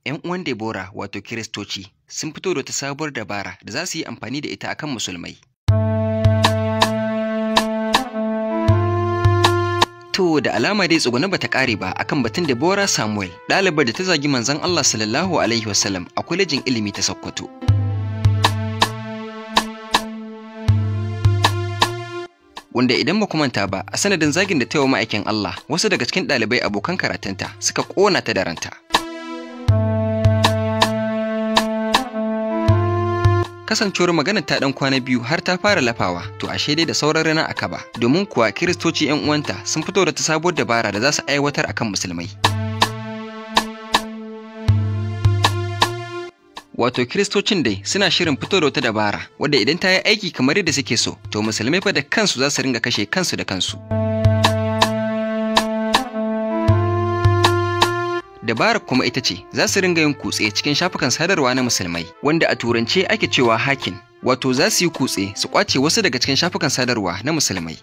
'Yan uwan Deborah, wato Kiristoci, sun fito da wata sabuwar dabara da za su yi amfani da ita akan musulmai. To, da alama dai tsugune bata ƙare ba akan batun Deborah Samuel, ɗalibar da ta zagi manzon Allah sallallahu alaihi wasallam a kwalejin ilimi ta Sokoto. Wanda idan ba manta ba, a sanadin zagin da ta yi wa ma'aikin Allah, wasu daga cikin ɗalibai abokan karatunta suka ƙona ta da ranta. Kasancewar maganar ta ɗan kwana biyu har ta fara lafawa, to ashe dai da sauran rana a kaba, domin kuwa Kiristoci 'yan uwanta sun fito da ta sabuwar dabara da za su aiwatar akan musulmai. Wato Kiristocin dai suna shirin fito da wata dabara wadda idan ta yi aiki kamar yadda suke so, to musulmai fa da kansu za su ringa kashe kansu da kansu. Dabarar kuma ita ce za su ringa yin kutse cikin shafukan sadarwa na musulmai, wanda a turance ake cewa hacking, wato za su yi kutse su kwace wasu daga cikin shafukan sadarwa na musulmai.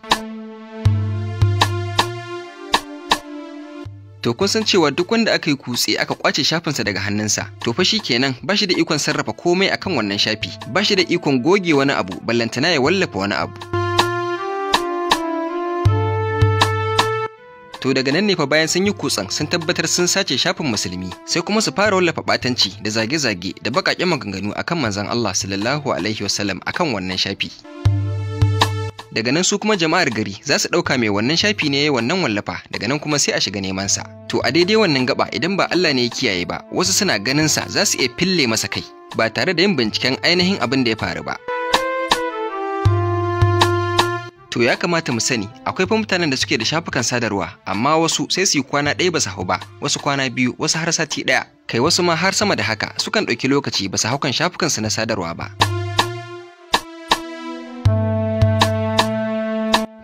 To, kun san cewa duk wanda aka yi kutse aka kwace shafinsa daga hannunsa, to fa kenan ba shi da ikon sarrafa komai akan wannan shafi, ba shi da ikon goge wani abu, ballantana ya wallafa wani abu. To, daga nan ne fa bayan sun yi kutsen, sun tabbatar sun sace shafin musulmi, sai kuma su fara wallafa batanci da zage-zage da baƙaƙen maganganu akan manzon Allah sallallahu alaihi wasallam akan wannan shafi. Daga nan su kuma jama'ar gari za su ɗauka mai wannan shafi ne ya wannan wallafa, daga nan kuma sai a shiga neman sa. To, a daidai wannan gaba, idan ba Allah ne ya kiyaye ba, wasu suna ganin sa za su iya fille masa kai ba tare da yin binciken ainihin abin da ya faru ba. To, ya kamata mu sani akwai fa mutanen da suke da shafukan sadarwa, amma wasu sai su yi kwana 1 ba su hau ba, wasu kwana 2, wasu har sati 1, kai wasu ma har sama da haka sukan ɗauki lokaci ba su hau kan shafukansu na sadarwa ba.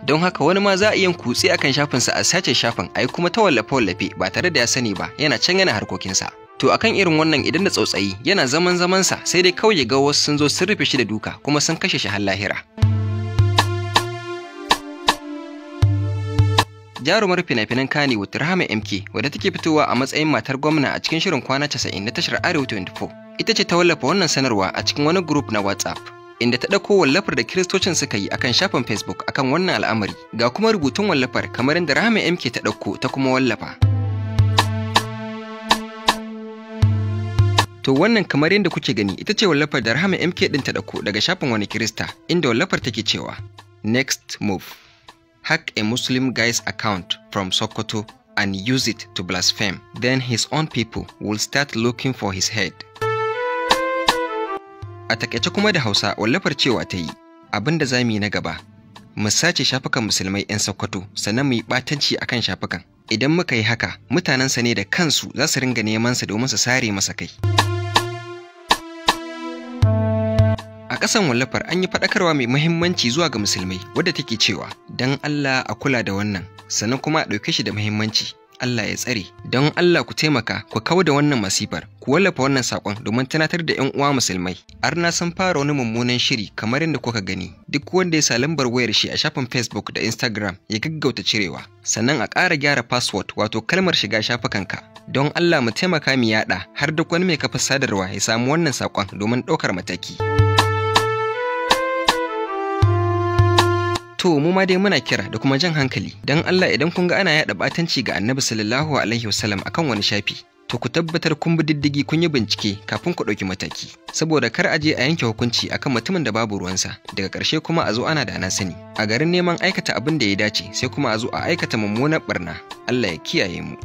Don haka wani ma za a iya kutse akan shafinsa a sace shafin, a yi kuma ta wallafe-wallafe ba tare da ya sani ba, yana can yana harkokinsa. To, akan irin wannan, idan da tsautsayi, yana zaman zamansa, sai dai kawai ya ga wasu sun zo sun rufe shi da duka kuma sun kashe shi har lahira. Jarumar fina-finan Kannywood Rahama MK, wadda take fitowa a matsayin matar gwamna a cikin shirin Kwana 90 na tashar Arewa 24, ita ce ta wallafa wannan sanarwa a cikin wani group na WhatsApp, inda ta ɗauko wallafar da Kiristocin suka yi akan shafin Facebook akan wannan al'amari. Ga kuma rubutun wallafar kamar yadda Rahama MK ta ɗauko ta kuma wallafa. To, wannan kamar yadda kuke gani ita ce wallafar da Rahama MK ɗin ta ɗauko daga shafin wani Kirista, inda wallafar take cewa: "Next move: Hack a Muslim guy's account from Sokoto and use it to blaspheme. Then his own people will start looking for his head." A takaice kuma da Hausa, wallafar cewa ta yi, abin da za mu yi na gaba, mu sace shafukan musulmai 'yan Sokoto, sannan mu yi ɓatanci akan shafukan. Idan muka yi haka, mutanensa ne da kansu za su ringa neman sa domin su sare masa kai. A ƙasan wallafar an yi faɗakarwa mai muhimmanci zuwa ga musulmai, wadda take cewa, don Allah a kula da wannan, sannan kuma a ɗauke shi da muhimmanci. Allah ya tsare. Don Allah ku taimaka ku kau da wannan masifar, ku wallafa wannan saƙon domin tunatar da 'yan uwa musulmai. Arna sun fara wani mummunan shiri kamar yadda kuka gani. Duk wanda ya sa lambar wayar shi a shafin Facebook da Instagram ya gaggauta cirewa. Sannan a ƙara gyara password, wato kalmar shiga shafukanka. Don Allah mu taimaka mu yaɗa har duk wani mai kafar sadarwa ya samu wannan saƙon domin ɗaukar mataki. To, mu ma dai muna kira da kuma jan hankali, don Allah idan kun ga ana yaɗa batanci ga Annabi sallallahu alaihi wasallam akan wani shafi, to ku tabbatar kun bi diddigi, kun yi bincike kafin ku ɗauki mataki, saboda kar a je a yanke hukunci akan mutumin da babu ruwansa, daga ƙarshe kuma a zo ana da na sani. A garin neman aikata abin da ya dace, sai kuma a zo a aikata mummunar barna. Allah ya kiyaye mu.